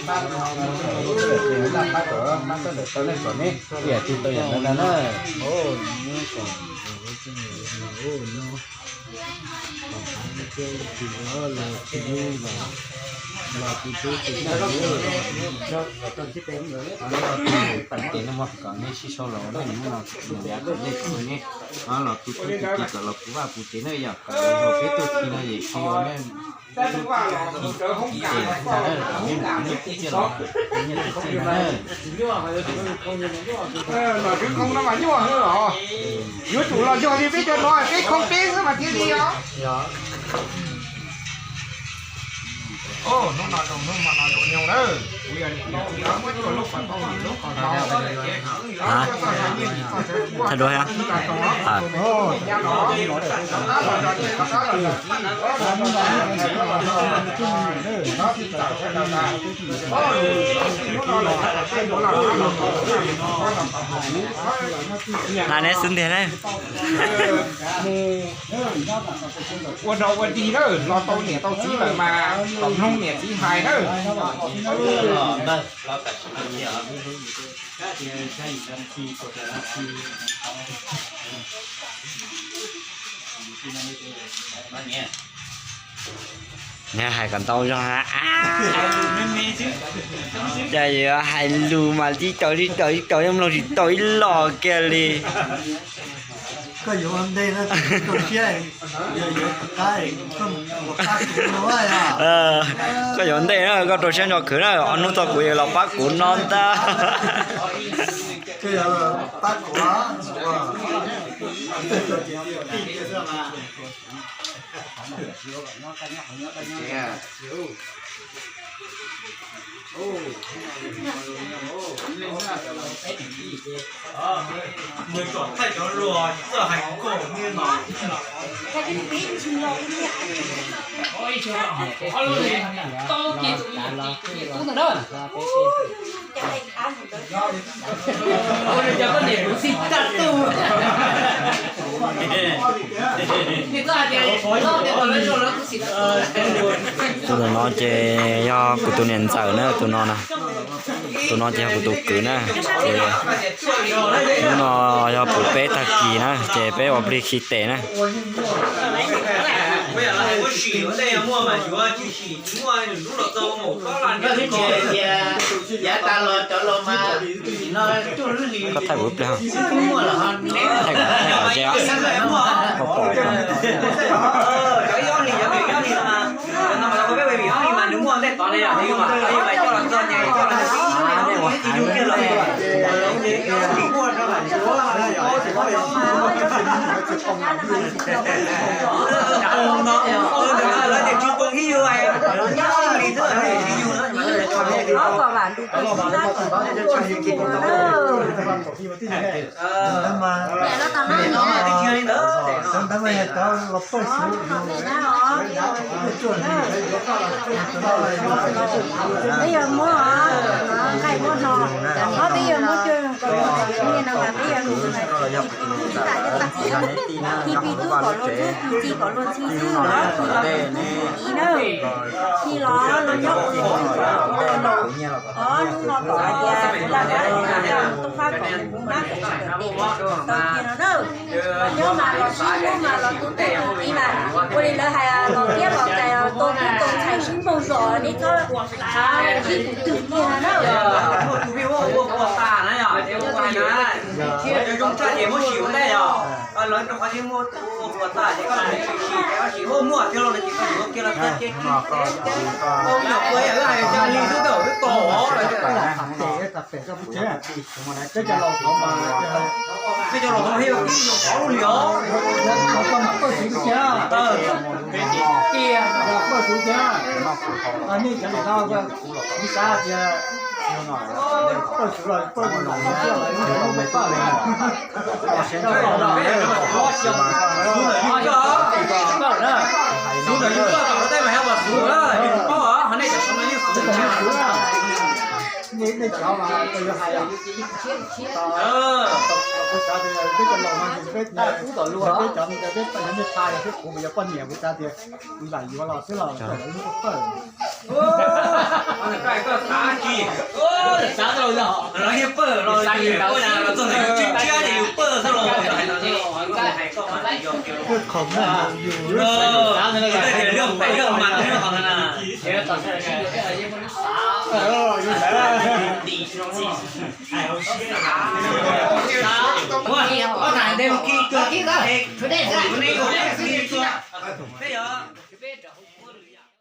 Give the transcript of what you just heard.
Pab tom, pab tom, pab tom, pab tom ne, ib yam tsis tau yam ntawd na. Ces nej muab kom nej sib sau los nej mus no, nws yav kom nej txhua nej los tu tub tu ki kom los puv vaj puv tsev na, yog kom los peb tug ki no yem ki ua nej. Nom tswv khoo no mas nyuaj heev os. Yuav tsum los yog li peb cov no, peb khoo peb xwb mas thiaj li os. Hnub no zoo, hnub no zoo nyoog na. Kuv yog niam txiv muab nyuaj lub qhov ntau, lub qhov ntau. Neb xwb ntiag na. Ua dog ua dig na, los tau niam tau txiv lawm mas kom mloog niam txiv hais na. Neb hais kom ntau zog. Cas yuav hais lus mas tib tau tib tau tib tau, yeej mloog tsis tau ib los kiag li. Koj yuav ntej na, koj yuav ntej na, koj rau siab nco khwv na, ob hnub txog kuv yuav los pab kuv no ntag. Tus no ces yog kuv tus niam ntxawm na, tus no na. Tus no ces yog kuv tus kwv na. Ces hnub no yog pub peb tag kis na, ces peb ua plig khi tes na. Koj thaij kuv ib pliag, thaij kom, thaij kom ze os. Peb yuav muab nqaij muab hno, ob peb yuav muab coj zoo kaus liam txiv niag no mas peb yuav lug tus no tag tag txiv, khi plig tub kom luag tub, khi txiv kom luag txhi xwb los khi los khi plig txiv na, khi los los nyob ua luag tub kom luag laus. Ob hnub no kom hais tias kuv laj kab tub qab kom mus nab kom tsis kom tes tau kiag no na. Nyob mas los sib hlub mas los tu tub tu kiv mas ua li lawv hais los thiab los cais tu tub tu ntxhais sib npaug zos neb txhob sib tus twg kiag na. Peb cov laus thov mas, peb cov laus thov mas yog ib yam qhov lub li os. Peb cov laus thov mas pawj xwv tiag, pawj xwv tiag. Nej cov laus thov, kuv xav tias pawj xwv los pawj me paj li. Nej cov mas yog hais, kuv xav tias peb cov laus no ces peb, peb cov peb, peb tha yog peb kuv mas yog poj niam kuv xav tias kuv lam yuav los xwb los txawm los yus pawg. Los yus pawg los txog ntawm yus tsib tsiab ces yus pawg xwb los. Pawg khoom na, yus lub xav mas na. Ua, koj tham ntev mus khi tuag. Peb yog